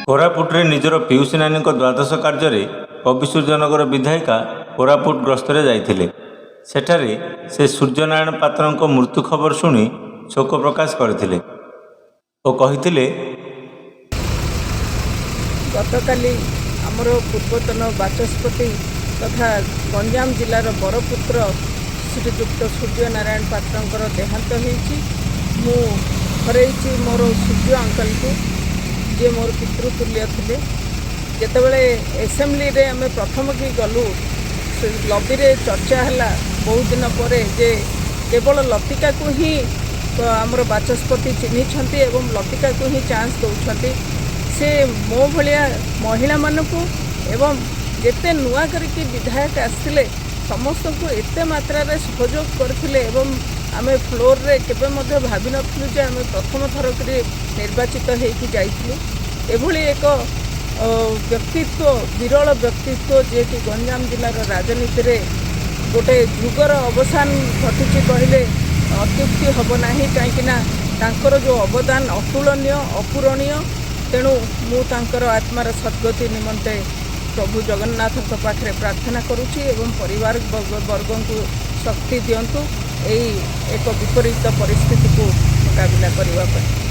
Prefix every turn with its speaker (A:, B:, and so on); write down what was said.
A: କୋରାପୁଟରେ ନିଜର ପିଉସୀ ନାନୀଙ୍କ ଦ୍ୱାଦଶ କାର୍ଯ୍ୟରେ କବିସୂର୍ଯ୍ୟନଗର ବିଧାୟିକା କୋରାପୁଟ ଗସ୍ତରେ ଯାଇଥିଲେ। ସେଠାରେ ସେ ସୂର୍ଯ୍ୟନାରାୟଣ ପାତ୍ରଙ୍କ ମୃତ୍ୟୁ ଖବର ଶୁଣି ଶୋକ ପ୍ରକାଶ କରିଥିଲେ ଓ କହିଥିଲେ,
B: ଗତକାଲି ଆମର ପୂର୍ବତନ ବାଚସ୍ପତି ତଥା ଗଞ୍ଜାମ ଜିଲ୍ଲାର ବରପୁତ୍ର ଶ୍ରୀଯୁକ୍ତ ସୂର୍ଯ୍ୟନାରାୟଣ ପାତ୍ରଙ୍କର ଦେହାନ୍ତ ହେଇଛି। ମୁଁ ହରେଇଛି ମୋର ସୂର୍ଯ୍ୟ ଅଙ୍କଲକୁ, ଯିଏ ମୋର ପିତୃତୁଲ୍ୟ ଥିଲେ। ଯେତେବେଳେ ଆସେମ୍ବଲିରେ ଆମେ ପ୍ରଥମ କି ଗଲୁ, ସେ ଲବିରେ ଚର୍ଚ୍ଚା ହେଲା ବହୁତ ଦିନ ପରେ ଯେ କେବଳ ଲତିକାକୁ ହିଁ ତ ଆମର ବାଚସ୍ପତି ଚିହ୍ନିଛନ୍ତି ଏବଂ ଲତିକାକୁ ହିଁ ଚାନ୍ସ ଦେଉଛନ୍ତି। ସେ ମୋ ଭଳିଆ ମହିଳାମାନଙ୍କୁ ଏବଂ ଯେତେ ନୂଆ କରିକି ବିଧାୟକ ଆସିଥିଲେ, ସମସ୍ତଙ୍କୁ ଏତେ ମାତ୍ରାରେ ସହଯୋଗ କରିଥିଲେ ଏବଂ ଆମେ ଫ୍ଲୋରରେ କେବେ ମଧ୍ୟ ଭାବିନଥିଲୁ ଯେ ଆମେ ପ୍ରଥମ ଥର କରି ନିର୍ବାଚିତ ହେଇକି ଯାଇଥିଲୁ। ଏଭଳି ଏକ ବ୍ୟକ୍ତିତ୍ୱ, ବିରଳ ବ୍ୟକ୍ତିତ୍ୱ, ଯିଏକି ଗଞ୍ଜାମ ଜିଲ୍ଲାର ରାଜନୀତିରେ ଗୋଟେ ଯୁଗର ଅବସାନ ଘଟିଛି କହିଲେ ଅତ୍ୟୁକ୍ତି ହେବ ନାହିଁ, କାହିଁକିନା ତାଙ୍କର ଯେଉଁ ଅବଦାନ ଅତୁଳନୀୟ, ଅପୂରଣୀୟ। ତେଣୁ ମୁଁ ତାଙ୍କର ଆତ୍ମାର ସଦ୍ଗତି ନିମନ୍ତେ ପ୍ରଭୁ ଜଗନ୍ନାଥଙ୍କ ପାଖରେ ପ୍ରାର୍ଥନା କରୁଛି ଏବଂ ପରିବାର ବର୍ଗଙ୍କୁ ଶକ୍ତି ଦିଅନ୍ତୁ ଏଇ ଏକ ବିପରୀତ ପରିସ୍ଥିତିକୁ ମୁକାବିଲା କରିବା ପାଇଁ।